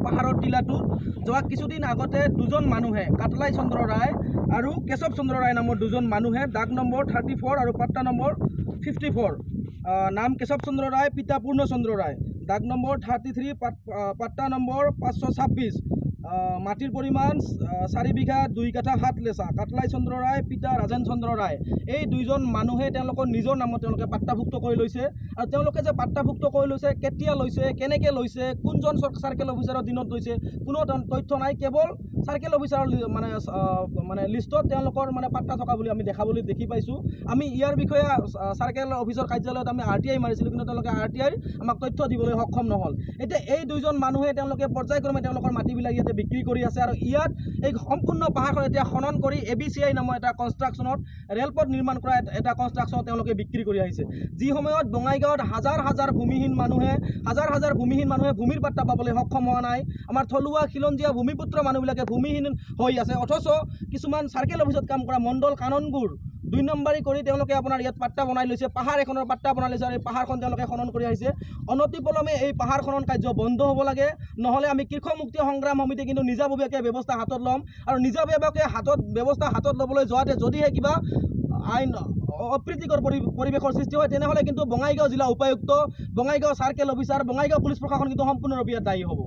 পাহাৰৰ টিলাটোত যোৱা কিছুদিন আগতে দুজন মানুহে, কাটলাই চন্দ্ৰ ৰায় আৰু কেশৱ চন্দ্ৰ ৰায় নামৰ দুজন মানুহে দাগ নম্বৰ 34 আৰু পাট্টা নম্বৰ 54, নাম কেশৱ চন্দ্ৰ ৰায়, পিতা পূৰ্ণচন্দ্ৰ ৰায়, দাগ নম্বৰ 33, পাট্টা নম্বৰ 526, মাটিৰ পৰিমাণ 4 বিঘা 2 কাঠা 7 লেচা, কাটলাই চন্দ্ৰ ৰায়, পিতা ৰাজেন চন্দ্ৰ ৰায়, এই দুইজন মানুহে তেওঁলোকৰ নিজৰ নামত তেওঁলোকে পাট্টাভুক্ত কৰি লৈছে। আৰু তেওঁলোকে যে পাট্টাভুক্ত কৰি লৈছে, কেতিয়া লৈছে, কেনেকৈ লৈছে, কোনজন চাৰ্কেল অফিচাৰৰ দিনত লৈছে, কোনো তথ্য নাই। কেৱল চাৰ্কেল অফিচাৰৰ মানে লিষ্টত তেওঁলোকৰ মানে পাট্টা থকা বুলি আমি দেখি পাইছোঁ। আমি ইয়াৰ বিষয়ে চাৰ্কেল অফিচৰ কাৰ্যালয়ত আমি আৰটিআই মাৰিছিলোঁ, কিন্তু তেওঁলোকে আৰটিআইৰ আমাক তথ্য দিবলৈ সক্ষম নহ'ল। এতিয়া এই দুইজন মানুহে তেওঁলোকে পৰ্যায়ক্ৰমে তেওঁলোকৰ মাটিবিলাক ইয়াতে বিক্ৰী কৰি আছে আৰু ইয়াত এই সম্পূৰ্ণ পাহাৰখন এতিয়া খনন কৰি এবিচিআই নামৰ এটা কনষ্ট্ৰাকশ্যনত, ৰেলপথ নিৰ্মাণ কৰা এটা কনষ্ট্ৰাকশ্যনত তেওঁলোকে বিক্ৰী কৰি আহিছে। যি সময়ত বঙাইগাঁৱত হাজাৰ হাজাৰ ভূমিহীন মানুহে ভূমিৰ পাট্টা পাবলৈ সক্ষম হোৱা নাই, আমাৰ থলুৱা খিলঞ্জীয়া ভূমিপুত্ৰ মানুহবিলাকে ভূমিহীন হৈ আছে, অথচ কিছুমান চাৰ্কেল অফিচত কাম কৰা মণ্ডল কাননগুৰ দুই নম্বৰী কৰি তেওঁলোকে আপোনাৰ ইয়াত পাট্টা বনাই লৈছে, পাহাৰ এখনৰ পাট্টা বনাই লৈছে আৰু এই পাহাৰখন তেওঁলোকে খনন কৰি আহিছে। অনতিপলমে এই পাহাৰ খনন কাৰ্য বন্ধ হ'ব লাগে, নহ'লে আমি কৃষক মুক্তি সংগ্ৰাম সমিতি কিন্তু নিজাববীয়াকৈ ব্যৱস্থা হাতত ল'ম। আৰু নিজাববীয়াকৈ ব্যৱস্থা হাতত ল'বলৈ যোৱাতে যদিহে কিবা আইন অপ্ৰীতিকৰ পৰিৱেশৰ সৃষ্টি হয়, তেনেহ'লে কিন্তু বঙাইগাঁও জিলা উপায়ুক্ত, Bongaigaon circle officer, Bongaigaon police প্ৰশাসন কিন্তু সম্পূৰ্ণৰূপে ইয়াত দায়ী হ'ব।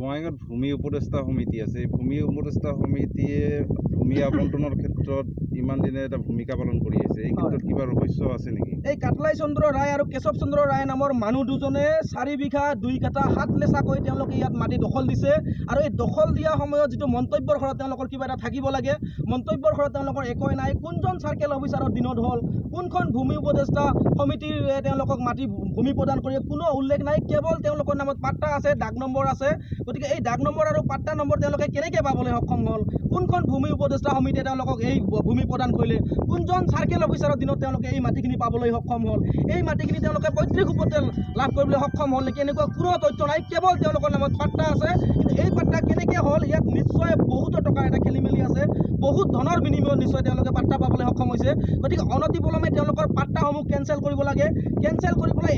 বঙাইগাঁৱত ভূমি উপদেষ্টা সমিতি আছে। এই ভূমি উপদেষ্টা সমিতিয়ে ভূমি আবণ্টনৰ ক্ষেত্ৰত ইমান দিনে এটা ভূমিকা পালন কৰি আছে। এই ক্ষেত্ৰত কিবা ৰহস্য আছে নেকি? এই কাটলাই চন্দ্ৰ ৰায় আৰু কেশৱ চন্দ্ৰ ৰায় নামৰ মানুহ দুজনে 4 বিঘা 2 কাঠা 7 লেচাকৈ তেওঁলোকে ইয়াত মাটি দখল দিছে। আৰু এই দখল দিয়া সময়ত যিটো মন্তব্যৰ ঘৰত তেওঁলোকৰ কিবা এটা থাকিব লাগে, মন্তব্যৰ ঘৰত তেওঁলোকৰ একোৱেই নাই। কোনজন চাৰ্কেল অফিচাৰৰ দিনত হ'ল, কোনখন ভূমি উপদেষ্টা সমিতিৰ তেওঁলোকক মাটি ভূমি প্ৰদান কৰি, কোনো উল্লেখ নাই। কেৱল তেওঁলোকৰ নামত পাট্টা আছে, দাগ নম্বৰ আছে। গতিকে এই দাগ নম্বৰ আৰু পাট্টা নম্বৰ তেওঁলোকে কেনেকৈ পাবলৈ সক্ষম হ'ল, কোনখন ভূমি উপদেষ্টা সমিতিয়ে তেওঁলোকক এই ভূমি প্ৰদান কৰিলে, কোনজন চাৰ্কেল অফিচাৰৰ দিনত তেওঁলোকে এই মাটিখিনি পাবলৈ সক্ষম হ'ল, এই মাটিখিনি তেওঁলোকে পৈতৃক সূত্ৰে লাভ কৰিবলৈ সক্ষম হ'ল নেকি, এনেকুৱা কোনো তথ্য নাই। কেৱল তেওঁলোকৰ নামত পাট্টা আছে, কিন্তু এই পাট্টা কেনেকৈ হ'ল? ইয়াত নিশ্চয় বহুতো টকাৰ এটা খেলি মেলি আছে। বহুত ধনৰ বিনিময়ত নিশ্চয় তেওঁলোকে পাট্টা পাবলৈ সক্ষম হৈছে। গতিকে অনতিপলমে তেওঁলোকৰ পাট্টাসমূহ কেঞ্চেল কৰিব লাগে। কেঞ্চেল কৰি পেলাই